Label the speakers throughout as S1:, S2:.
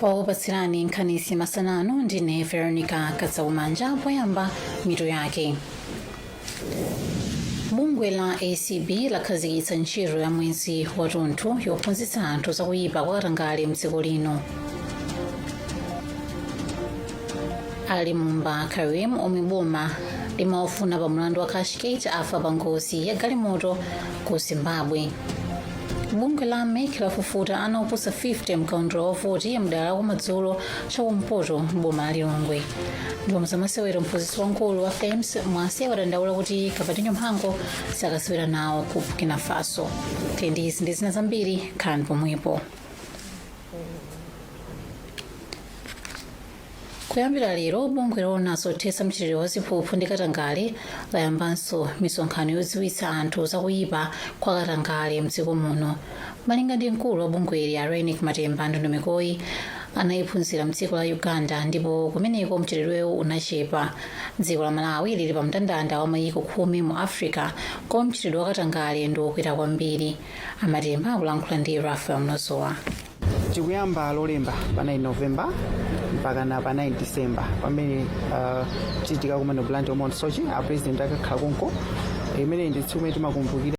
S1: Wakupatsirani nkhanizi masana ano ndine Veronica Kadzakumanja. Poyamba, mitu yake. Bungwe la ACB lakhazikitsa ntchito ya mwezi watunthu yophunzitsa anthu zakuyipa kwa katangale mdziko lino. Ali Mumba Karim, omwe boma limawafuna pa mlandu wa Cashgate, afa pa ngozi ya galimoto ku Zimbabwe. Bungwe la MEC lafufuta ana oposa 50 mkaundula wa voti mdera la kumadzulo chakumpoto m'boma la Lilongwe. Ndipo mzamasewero, mphunzitsi wamkulu wa Flames Mwase wadandaula kuti Kapatinyo Mhango sakasewera nawo ku Burkina Faso. Ndi izi ndi zina zambiri, khalani pomwepo. Kuyambira lero, bungwe loona zothetsa mchitidwe wa ziphuphu ndi katangale layambanso misonkhano yodziwitsa anthu zakuyipa kwa katangale mdziko muno. Malinga ndi mkulu wa bungweli a Reyneck Matemba, ndondomekoyi anayiphunzira mdziko la Uganda ndipo kumeneko mchitidwewu unachepa. Dziko la Malawi lili pa mndandanda wa mayiko 10 mu Africa komwe mchitidwe wa katangale ndi wokwera kwambiri. A Matemba akulankhula ndi Raphael Mnozowa.
S2: Tikuyamba Lolemba pa 9 November mpaka pa 9 December, pamene tikakumane Blantyre, Mount Soche, a President akakhala konko. Imene ndi tsiku imene timakumbukira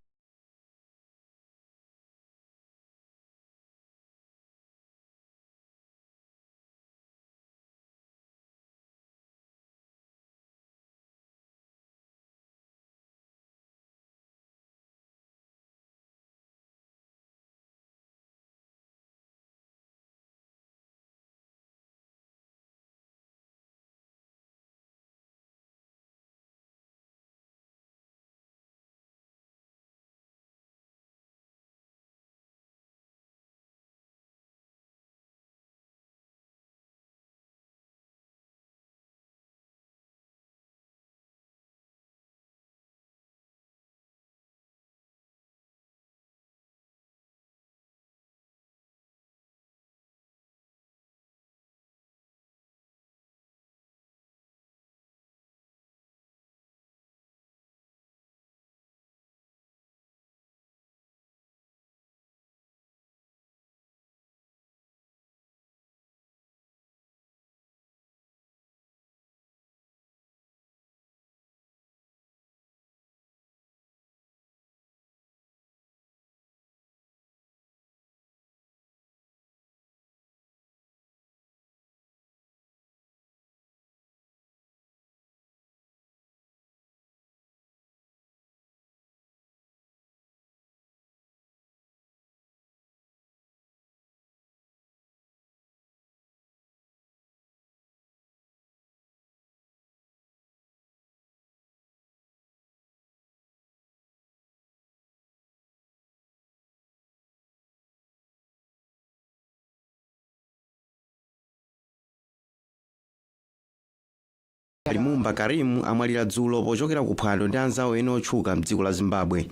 S3: Limumba Karim amwalira dzulo pochokera ku phwando ndi anzawo ena otchuka mdziko la Zimbabwe.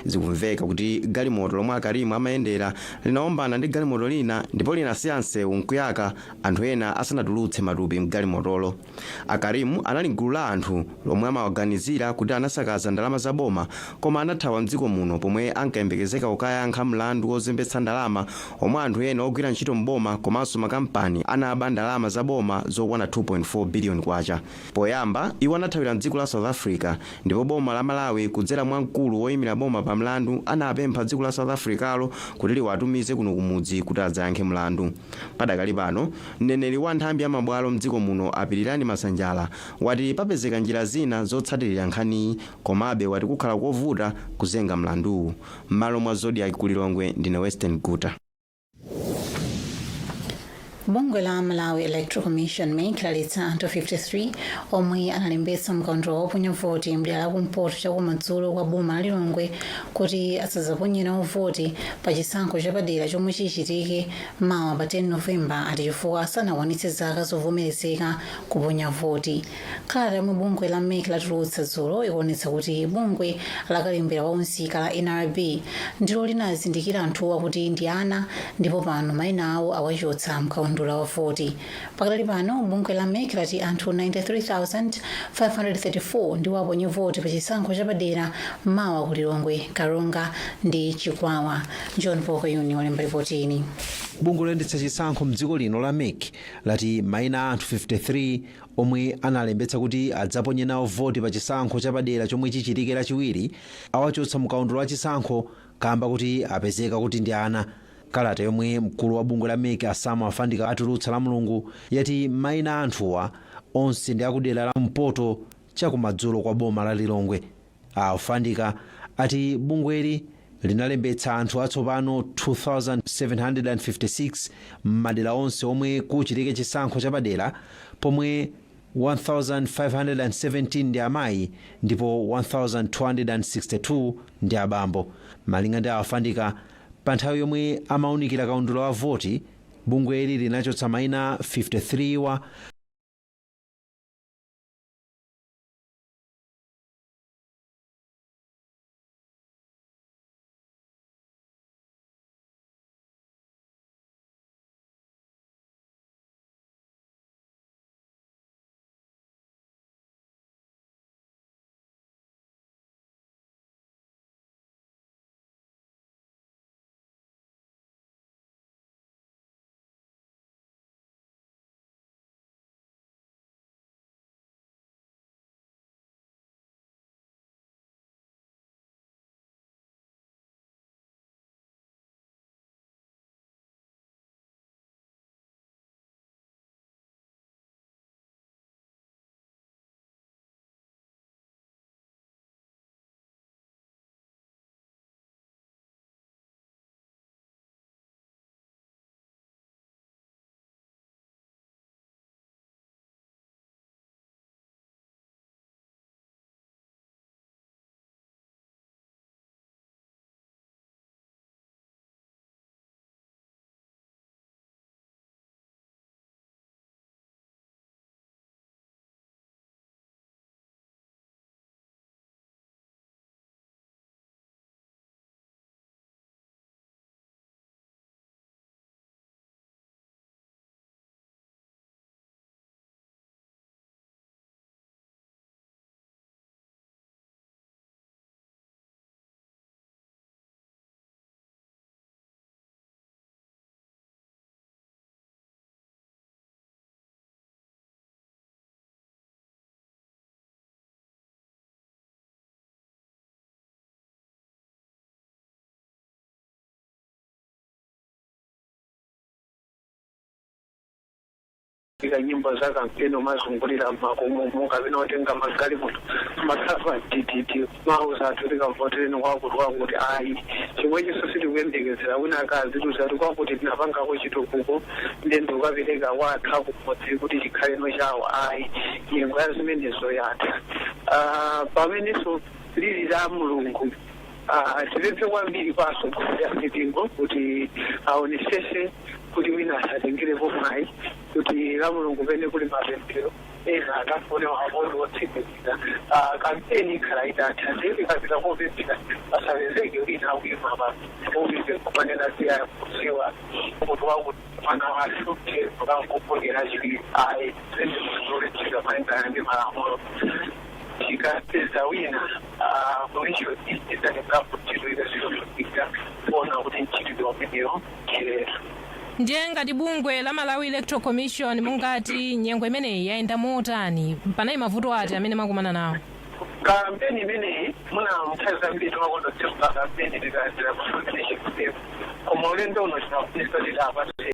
S3: Zikumveka kuti galimoto lomwe a Karim amayendera linaombana ndi galimoto lina ndipo linasiya msewu nkuyaka anthu ena asanatulutse matupi mgalimotolo. A Karim anali mgulu la anthu lomwe amawaganizira kuti anasakaza ndalama za boma, koma anathawa mdziko muno pomwe ankayembekezeka kukayankha mlandu wozembetsa ndalama omwe anthu ena ogwira ntchito mboma komanso makampani anaba ndalama za boma zokwana 2.4 biliyoni kwacha. Poyamba iwo anathawira mdziko la South Africa, ndipo boma la Malawi kudzera mwa mkulu woyimira boma pa mlandu anapempha dziko la South Africalo kuti liwatumize kuno kumudzi kuti adzayankhe mlandu. Padakali pano, mneneri wa nthambi ya mabwalo mdziko muno a Pilirani Masanjala wati papezeka njira zina zotsatirira nkhaniyi, komabe wati kukhala kovuta kuzenga mlanduwu. M'malo mwa Zodiak ku Lilongwe, ndine Western Guta.
S1: Bungwe la Malawi Electoral Commission, MEC, laletsa anthu 53 omwe analembetsa mkaundula woponya voti mdera la kumpoto chakumadzulo kwa boma la Lilongwe kuti asadzaponye nawo voti pa chisankho chapadera chomwe chichitike mawa pa 10 November, ati chifukwa sanakwanitse zaka zovomerezeka kuponya voti. Kalata yomwe bungwe la MEC latulutsa dzulo ikuonetsa kuti bungwe la kalembera wa unzika la NRB ndilo linazindikira anthuwa kuti ndi ana ndipo pano mayina awo awachotsa mkaundula wa voti. Pakadali pano, bungwe la MEC lati anthu 93,534 ndiwo aponye voti pa chisankho chapadera mawa ku Lilongwe, Karonga ndi Chikwawa. John Paul Kayuni walemba ripoti ili.
S4: Bungwe loyendetsa chisankho mdziko lino la MEC lati mayina a anthu 53 omwe analembetsa kuti adzaponye nawo voti pa chisankho chapadera chomwe chichitike Lachiwiri awachotsa mkaundula wa chisankho kamba kuti apezeka kuti ndi ana. Kalata yomwe mkulu wa bungwe la MEC a Sam Alfandika atulutsa la Mulungu yati mayina a anthuwa onse ndi akudera la mpoto chakumadzulo kwa boma la Lilongwe. Alfandika ati bungweli linalembetsa anthu atsopano 2756 m'madera onse omwe kuchitike chisankho chapadera, pomwe 1517 ndi amayi ndipo 1262 ndi abambo. Malinga ndi Alfandika, pa nthawi yomwe amaunikira kaundula wa voti, bungweli linachotsa mayina 53 wa
S5: Ika nyimbo za kampeni umazungulira makomomo kapena kutenga magalimoto makhafa ddd mauza athu tikavotereni kwakuti kwakuti. Ayi, chomwechinso sitikuyembekezera wina akaziluza ti kwakuti tinapangako chitukuko ndiye ndikukapereka kwathu akumudzi kuti chikhaleno chawo. Ayi, nyengo ya zimenezo yatha. Pamenenso lili la Mulungu, tipemphe kwambiri kwaso ya mipingo kuti aonesese kuti wina asatengerepo mwayi, kuti la Mulungu pene kuli mapemphero ena akafune waponi wotsimikira kampeni ikhala itatha, ndiye ikapita kopemphera pasapezeke wina akuyima pa popemphera kupanena siya kuziwa kuti wakuti mwana wathu kankupokera chiwiri. Ayi, zendikuzoletsedwa malingana ndi malamulo. Tikapeza wina, commission izatengapo ntchito zikufunika kuona kuti mchitidwe umenewo chiletu.
S6: Ndiye ngati bungwe la Malawi Electoral Commission, mungati nyengo imeneyi yayenda motani? Panali mavuto ati amene makumana nawo?
S5: Kampeni imeneyi, muna nthawi zambiri timakonda tsiku la kampeni tikalandira kufunisha, koma ulendo uno tinafunisa titapatse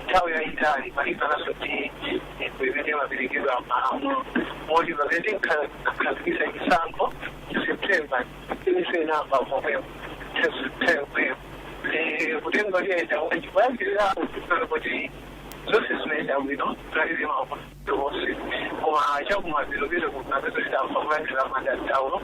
S5: nthawi yayitali malinganaso ndi nyengo imene imaperekedwa malamulo, moti pamene tinkhazikisa chisankho September, iniso pomwepo September kutenga liyenda wanji kuyambirira kuti zonse zimayenda bwino, tunalibe mavuto onse, koma chakumapilopilo kunapeza tidamva kulandira madandaulo.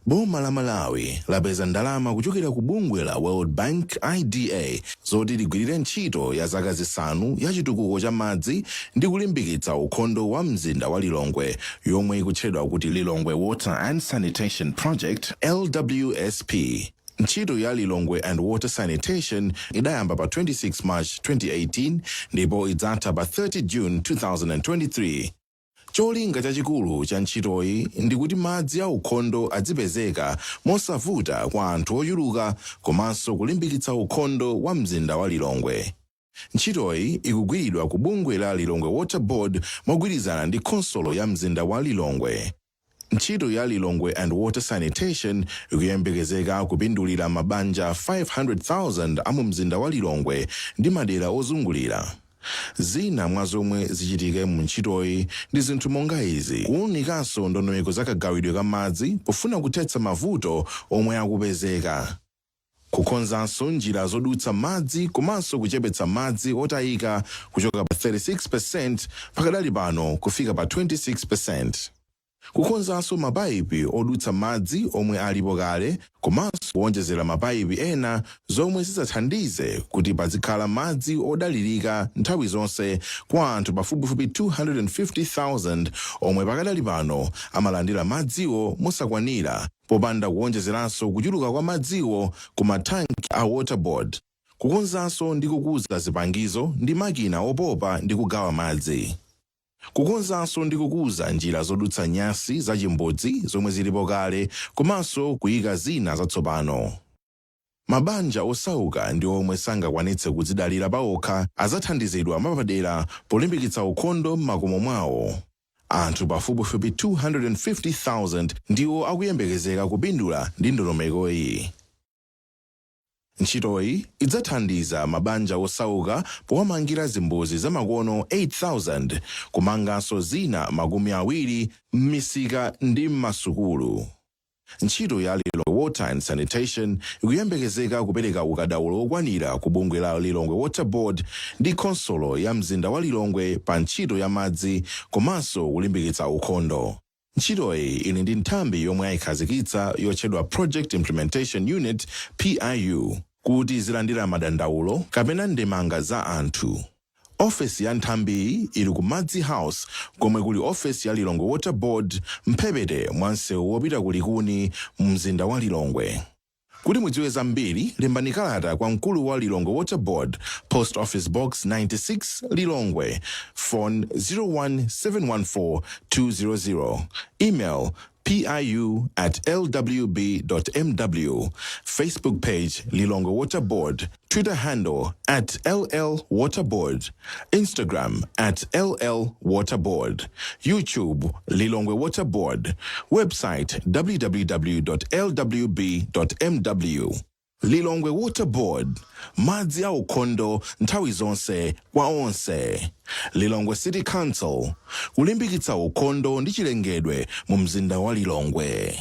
S7: Boma la Malawi lapeza ndalama kuchokera ku bungwe la World Bank IDA zoti ligwirire ntchito ya zaka 5 ya chitukuko cha madzi ndi kulimbikitsa ukhondo wa mzinda wa Lilongwe, yomwe ikutchedwa kuti Lilongwe Water and Sanitation Project, LWSP. Ntchito ya Lilongwe and Water Sanitation idayamba pa 26 March 2018 ndipo idzatha pa 30 June 2023. Cholinga chachikulu cha ntchitoyi ndi kuti madzi aukhondo adzipezeka mosavuta kwa anthu ochuluka komanso kulimbikitsa ukhondo wa mzinda wa Lilongwe. Ntchitoyi ikugwiridwa ku bungwe la Lilongwe Water Board mogwirizana ndi khonsolo ya mzinda wa Lilongwe. Ntchito ya Lilongwe and Water Sanitation ikuyembekezeka kupindulira mabanja 500,000 a mu mzinda wa Lilongwe ndi madera ozungulira. Zina mwa zomwe zichitike mu ntchitoyi ndi zinthu monga izi: kuwunikanso ndondomeko za kagawidwe ka madzi pofuna kuthetsa mavuto omwe akupezeka, kukonzanso njira zodutsa madzi komanso kuchepetsa madzi otayika kuchoka pa 36% pakadali pano kufika pa 26%, kukonzanso mapayipi odutsa madzi omwe alipo kale komanso kuwonjezera mapayipi ena zomwe zidzathandize kuti pazikhala madzi odalirika nthawi zonse kwa anthu pafupifupi 250,000 omwe pakadali pano amalandira madziwo mosakwanira, popanda kuwonjezeranso kuchuluka kwa madziwo ku mathanki a Water Board, kukonzanso ndi kukuza zipangizo ndi makina opopa ndi kugawa madzi, kukonzanso ndi kukuza njira zodutsa nyasi zachimbudzi zomwe zilipo kale komanso kuyika zina zatsopano. Mabanja osauka ndi omwe sangakwanitse kudzidalira pawokha adzathandizidwa mwapadera polimbikitsa ukhondo m'makomo mwawo. Anthu pafupifupi 250,000 ndiwo akuyembekezeka kupindula ndi ndondomeko iyi. Ntchitoyi idzathandiza mabanja osauka powamangira zimbudzi zamakono 8,000, kumanganso zina 20 m'misika ndi m'masukulu. Ntchito ya Lilongwe Water and Sanitation ikuyembekezeka kupereka ukadaulo wokwanira ku bungwe la Lilongwe Water Board ndi khonsolo ya mzinda wa Lilongwe pa ntchito ya madzi komanso kulimbikitsa ukhondo. Ntchitoyi ili ndi nthambi yomwe ayikhazikitsa yotchedwa Project Implementation Unit, PIU, kuti zilandira madandaulo kapena ndemanga za anthu. Ofesi ya nthambiyi ili ku Madzi House, komwe kuli ofesi ya Lilongwe Water Board, mphepete mwa msewu wopita ku Likuni mzinda wa Lilongwe. Kuti mudziwe zambiri, lembani kalata kwa mkulu wa Lilongwe Water Board, Post Office Box 96, Lilongwe, phone 0171 200, email piu@lwb.mw, Facebook page Lilongwe Water Board, Twitter handle @LLWaterBoard, Instagram @LLWaterBoard, YouTube Lilongwe Water Board, website www.lwb.mw. Lilongwe Water Board, madzi a ukhondo nthawi zonse kwa onse. Lilongwe City Council, kulimbikitsa ukhondo ndi chilengedwe mu mzinda wa Lilongwe.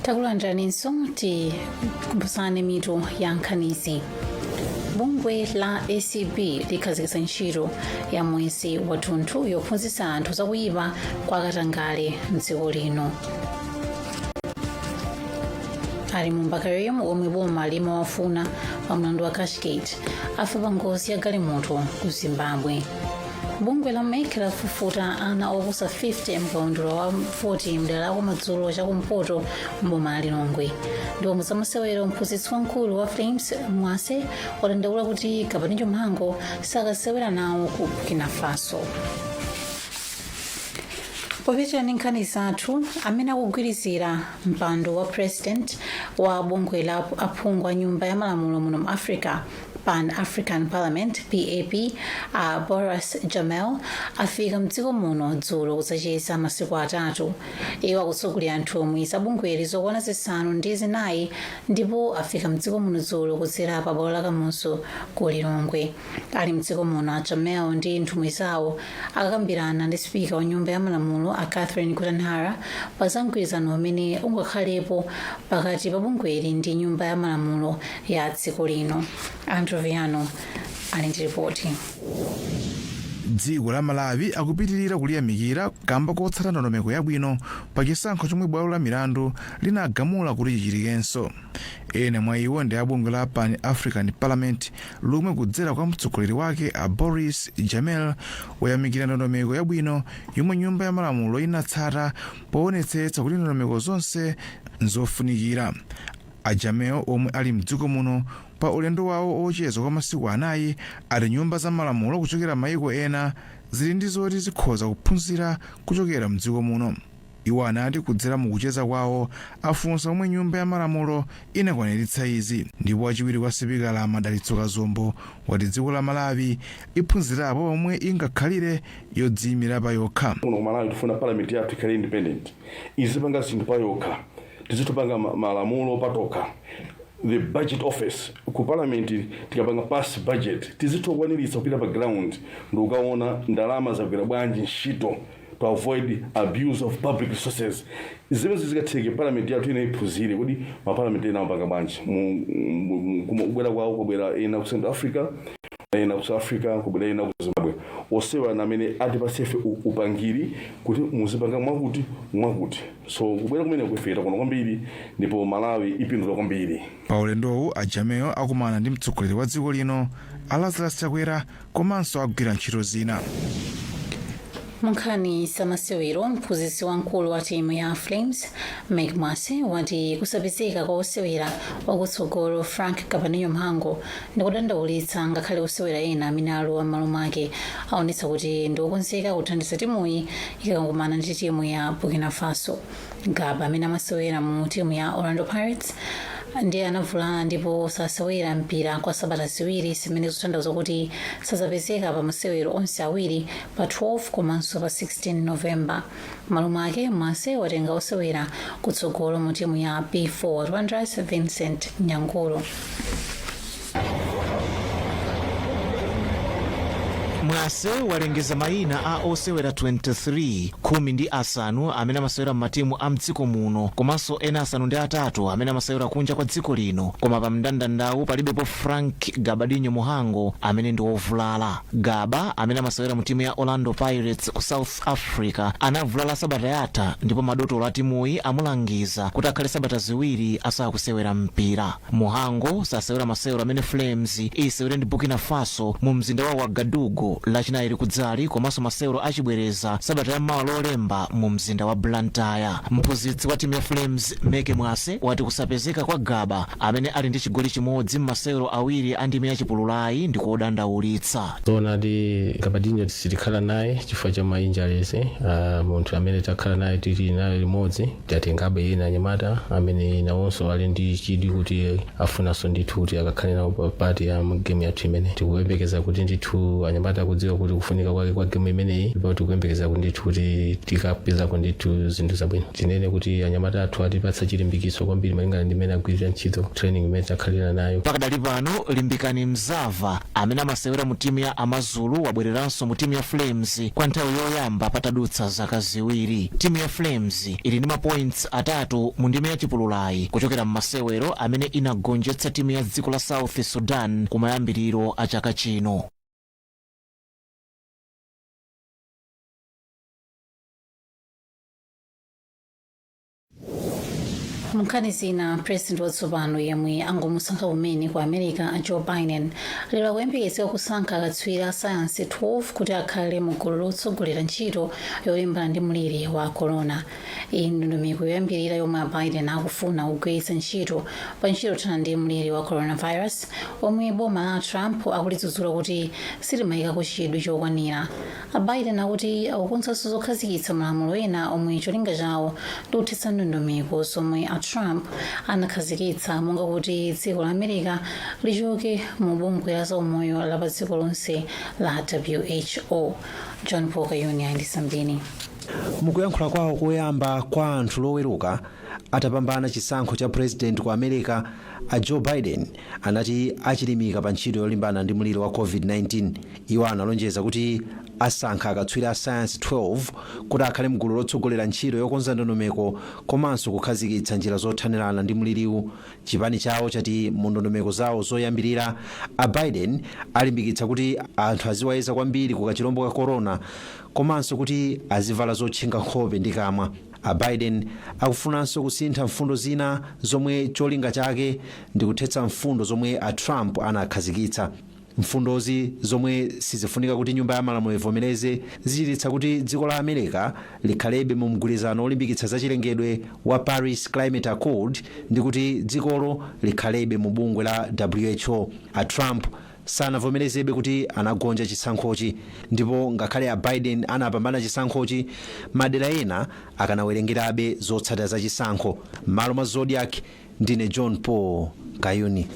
S1: Takulandiraninso. Tikumbusane mitu ya nkhanizi. Bungwe la ACB likhazikitsa ntchito ya mwezi wathunthu yophunzitsa anthu zakuyipa kwa katangale mdziko lino. Ali Mumba Karim, omwe boma limawafuna pa mlandu wa Cashgate, afa pa ngozi ya galimoto ku Zimbabwe. Bungwe la MEC lafufuta ana oposa 50 mkaundula wa 40 mdera la kumadzulo chakumpoto mboma la Lilongwe. Ndipo muzamasewero, mphunzitsi wamkulu wa Flames Mwase wadandaula kuti Kapaninjo Mhango sakasewera nawo ku Burkina Faso. Popitira ndi nkhani zathu, amene akugwirizira mpando wa president wa bungwe la aphungu a nyumba ya malamulo muno mu Africa, Pan African Parliament PAP a Boris Jamel afika mdziko muno dzulo kudzacheza masiku atatu. Iwo akutsogolera nthumwi za bungweli zokwana 4 ndipo afika mdziko muno dzulo kudzera pa bwalo la Kamuzu ku Lilongwe. Ali mdziko muno, a Jamel ndi nthumwi zawo akakambirana ndi spika wa nyumba ya malamulo a Catherine Gotani Hara pa za mgwirizano umene ungakhalepo pakati pa bungweli ndi nyumba ya malamulo ya dziko lino. Andrew Viano ali ndi ripoti.
S8: Dziko la Malawi akupitirira kuliyamikira kamba kotsata ndondomeko yabwino pa chisankho chomwe bwalo la milandu linagamula kuti chichitikenso. Ena mwa iwo ndi abungwe la Pan African Parliament, lomwe kudzera kwa mtsogoleri wake a Boris Jamel wayamikira ndondomeko yabwino yomwe nyumba ya malamulo inatsata poonetsetsa kuti ndondomeko zonse nzofunikira. A Jamel, omwe ali mdziko muno pa ulendo wawo ocheza kwa masiku 4, ati nyumba za malamulo kuchokera maiko ena zili ndi zoti zikhoza kuphunzira kuchokera mdziko muno. Iwo anati kudzera mukucheza kwawo afunsa omwe nyumba ya malamulo inakwaniritsa izi. Ndipo wachiwiri kwa sipikala Madalitso Kazombo wati dziko la Malawi iphunzirapo pomwe ingakhalire yodziyimira pa yokha.
S9: Kuno ku Malawi tifuna parliament yathu ikhale independent, izipanga zinthu pa yokha, tizitopanga malamulo patokha. The budget office ku parliament, tikapanga pass budget, tizitokwaniritsa kupita pa ground ndikukaona ndalama zagwira bwanji ntchito, to avoid abuse of public resources. Zimene zikatheke, parliament yathu ina iphunzire kuti maparliament ena amapanga bwanji. Kubwera kwawo kubwera ena ku Central Africa, ena ku South Africa, kubwera ena ku Zimbabwe, osewa amene atipatse upangiri kuti muzipanga mwakuti mwakuti. So kubwera kumene kuifeta kuno kwambiri, ndipo Malawi ipindula kwambiri.
S8: Pa ulendowu a Jamel akumana ndi mtsogoleri wa dziko lino a Lazarus Chakwera komanso agwira ntchito zina.
S1: Munkhani zamasewero, mphunzitsi wamkulu wa timu ya Flames Mike Mwase wati kusapezeka kwa osewera wakutsogolo Frank Gabadinho Mhango ndikudandaulitsa, ngakhale osewera ena amene alowa m'malo mwake aonetsa kuti ndiokonzeka kuthandiza timuyi ikakumana ndi timu ya Burkina Faso. Gaba, amene amasewera mu timu ya Orlando Pirates, ndiye anavulala ndipo sasewera mpira kwa sabata 2, zimene zikutanthauza kuti sazapezeka pa masewero onse awiri pa 12 komanso pa 16 Novemba. M'malo mwake, Mwase watenga osewera kutsogolo mu timu ya B4 Wanderers Vincent Nyangulu.
S10: Mwase walengeza mayina a osewera 23, 15 amene amasewera m'matimu a mdziko muno komanso ena 8 amene amasewera kunja kwa dziko lino, koma pa mndandanda palibepo Frank Gabadinho Muhango amene ndi wovulala. Gaba, amene amasewera mu timu ya Orlando Pirates ku South Africa, anavulala sabata yatha ndipo madotolo a timuyi amulangiza kuti akhale sabata 2 asakusewera mpira. Muhango sasewera masewero amene Flames isewere ndi Burkina Faso mu mzinda wa Wagadugu Lachinayi likudzali, komanso masewero achibwereza sabata yammawa Lolemba mu mzinda wa Blantyre. Mphunzitsi wa timu ya Flames Meke Mwase wati kusapezeka kwa Gaba, amene ali ndi chigoli chimodzi m'masewero 2 a ndime yachipululayi, ndi kodandaulitsa.
S11: Zoonadi, Gabadinho sitikhala naye chifukwa cha ma injuries. Munthu amene takhala naye, tili naye limodzi, tatengabe ena anyamata amene nawonso ali ndi chidwi kuti afunanso ndithu kuti akakhale nawo pa part ya game yathu imene tikuyembekeza kuti ndithu anyamata kudziwa kuti kufunika kwake kwa game imeneyi, ndipo tikuyembekeza kuti ndithu kuti tikapezako ndithu zinthu zabwino. Tinene kuti anyamata athu atipatsa chilimbikitso kwambiri malingana ndi mmene agwirira ntchito training imene takhalira nayo.
S10: Pakadali pano, Limbikani Mzava, amene amasewera mu timu ya Amazulu, wabwereranso mu timu ya Flames kwa nthawi yoyamba patadutsa zaka 2. Timu ya Flames ili ndi mapoints 3 mu ndime yachipululayi kuchokera m'masewero amene inagonjetsa timu ya dziko la South Sudan kumayambiriro a chaka chino.
S1: Munkhani zina, president watsopano yemwe angomusankha kumene ku America Joe Biden lero akuyembekezeka kusankha akatswiri a sayansi 12 kuti akhale mu gulu lotsogolera ntchito yolimbana ndi mliri wa corona. Iyi ndondomeko yoyambirira yomwe a Biden akufuna kugwiritsa ntchito pa ntchito yothana ndi mliri wa coronavirus, omwe boma la Trump akulidzudzula kuti silimayikako chidwi chokwanira. A Biden akuti akukonzanso zokhazikitsa malamulo ena omwe cholinga chawo ndi kuthetsa ndondomeko zomwe a Trump anakhazikitsa, monga kuti dziko la America lichoke mu bungwe la zaumoyo la pa dziko lonse la WHO. John Paul Kayuni ndi zambiri.
S4: Mukuyankhula kwawo koyamba kwa anthu Loweruka atapambana chisankho cha president ku America, a Joe Biden anati achilimika pa ntchito yolimbana ndi mliri wa COVID-19. Iwo analonjeza kuti asankha akatswiri a science 12 kuti akhale mgulu lotsogolera ntchito yokonza ndondomeko komanso kukhazikitsa njira zothanirana ndi mliriwu. Chipani chawo chati mu ndondomeko zawo zoyambirira, a Biden alimbikitsa kuti anthu aziwayeza kwambiri ku kachilombo ka corona komanso kuti azivala zotchinga nkhope ndi kamwa. A Biden akufunanso kusintha mfundo zina zomwe cholinga chake ndi kuthetsa mfundo zomwe a Trump anakhazikitsa. Mfundozi, zomwe sizifunika kuti nyumba ya malamulo ivomereze, zichititsa kuti dziko la America likhalebe mu mgwirizano olimbikitsa zachilengedwe wa Paris Climate Accord ndi kuti dzikolo likhalebe mu bungwe la WHO. A Trump sanavomerezebe kuti anagonja chisankhochi, ndipo ngakhale a Biden anapambana chisankhochi, madera ena akanawerengerabe zotsatira za chisankho. M'malo mwa Zodiak, ndine John Paul Kayuni.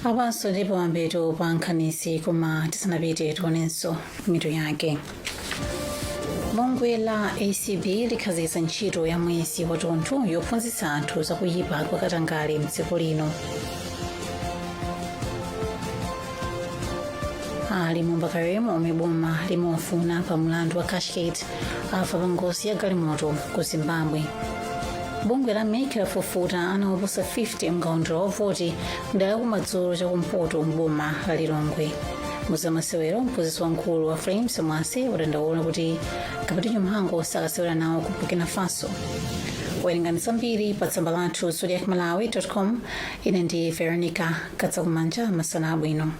S1: Apanso ndipo mapeto pa nkhanizi, koma tisanapite tionenso mitu yake. Bungwe la ACB likhazikitsa ntchito ya mwezi wathunthu yophunzitsa anthu zakuyipa kwa katangale mdziko lino. Ali Mumba Karim, omwe boma limawafuna pa mlandu wa Cashgate, afa pa ngozi ya galimoto ku Zimbabwe. Bungwe la MEC lafufuta ana oposa 50 mkaundula wa voti mdera lakumadzulo chakumpoto mboma la Lilongwe. Muzamasewero, mphunzitsi wamkulu wa Flames Mwase wadandaula kuti Kapatidwe Mhango sakasewera nawo ku Burkina Faso. Werengani zambiri pa tsamba lathu zodiakmalawi.com. Ine ndi Veronica Katsakumanja, masana abwino.